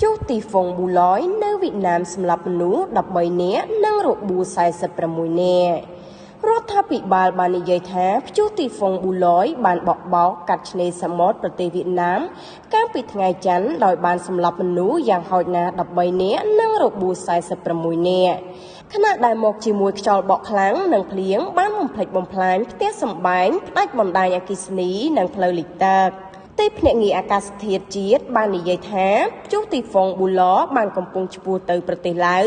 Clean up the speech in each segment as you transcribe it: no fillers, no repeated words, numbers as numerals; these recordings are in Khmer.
ព្យុះទីហ្វុងប៊ូឡយនៅវៀតណាមសម្លាប់មនុស្ស13នាក់និងរបួស46នាក់។ រដ្ឋាភិបាលបាននិយាយថា ព្យុះទីហ្វុងប៊ូឡយបានបក់បោកកាត់ឆ្នេរសមុទ្រប្រទេសវៀតណាមកាលពីថ្ងៃច័ន្ទ ដោយបានសម្លាប់មនុស្សយ៉ាងហោចណាស់13នាក់និងរបួស46នាក់ ខណៈដែលមកជាមួយខ្យល់បក់ខ្លាំងនិងភ្លៀងបានបំផ្លិចបំផ្លាញផ្ទះសម្បែង ផ្ដាច់បណ្ដាញអគ្គិសនីនិងផ្លូវលិចទឹក។ ទីភ្នាក់ងារអាកាសធាតុជាតិបាននិយាយថា ព្យុះទីហ្វុងប៊ូឡបានកំពុងឆ្ពោះទៅប្រទេសឡាវ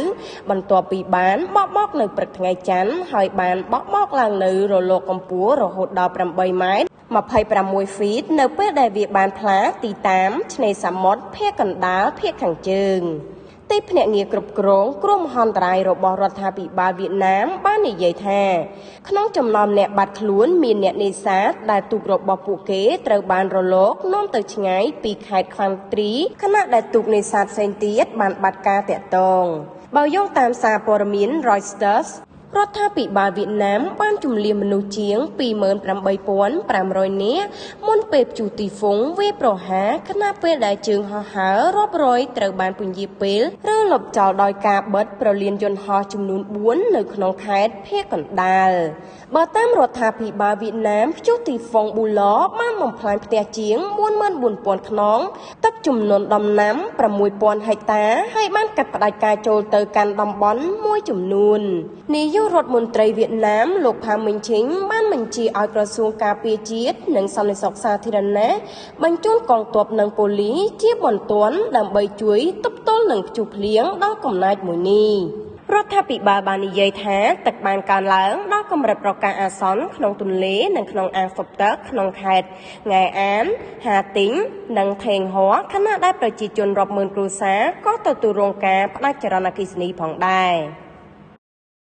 បន្ទាប់ពីបានបក់បោកនៅព្រឹកថ្ងៃច័ន្ទ ហើយបានបក់បោកឡើងនៅរលកកម្ពស់រហូតដល់8ម៉ែត្រ26ហ្វីត នៅពេលដែលវាបានផ្លាទីតាមឆ្នេរសមុទ្រភាគកណ្ដាលភាគខាងជើង។ ទីភ្នាក់ងារគ្រប់គ្រងគ្រោះមហន្តរាយរបស់រដ្ឋាភិបាលវៀតណាមបាននិយាយថា ក្នុងចំណោមអ្នកបាត់ខ្លួនមានអ្នកនេសាទដែលទូករបស់ពួកគេត្រូវបានរលកនាំទៅឆ្ងាយពីខេត្តខ្វាងត្រី ខណៈដែលទូកនេសាទផ្សេងទៀតបានបាត់ការទាក់ទង។ បើយោងតាមសារព័ត៌មាន Reuters រដ្ឋាភិបាលវៀតណាមបានជម្លៀសមនុស្សជាង28,500នាក់មុនពេលព្យុះទីហ្វុងវាយប្រហារ ខណៈពេលដែលជើងហោះហើររាប់រយត្រូវបានពន្យាពេលឬលុបចោលដោយការបិទប្រលានយន្តហោះចំនួន4នៅក្នុងខេត្តភាគកណ្ដាល។ បើតាមរដ្ឋាភិបាលវៀតណាម ព្យុះទីហ្វុងប៊ូឡបានបំផ្លាញផ្ទះជាង44,000ខ្នង ទឹកជំនន់ដំណាំ6,000ហិកតា ហើយបានកាត់ផ្តាច់ការចូលទៅកាន់តំបន់មួយចំនួន។ នាយករដ្ឋមន្ត្រីវៀតណាមលោកផាមីងឈីងបានបញ្ជាឲ្យក្រសួងការពារជាតិនិងសន្តិសុខសាធារណៈបញ្ជូនកងទ័ពនិងប៉ូលីសជាបន្ទាន់ ដើម្បីជួយទប់ទល់នឹងព្យុះភ្លៀងដ៏កំណាចមួយនេះ។ រដ្ឋាភិបាលបាននិយាយថា ទឹកបានកើនឡើងដល់កម្រិតប្រកាសអាសន្នក្នុងទន្លេនិងក្នុងអាងស្តុកទឹកក្នុងខេត្តង៉ែអាន ហាទីង និងថេងហ័រ ខណៈដែលប្រជាជនរាប់ម៉ឺនគ្រួសារក៏ទទួលរងការផ្ដាច់ចរន្តអគ្គិសនីផងដែរ។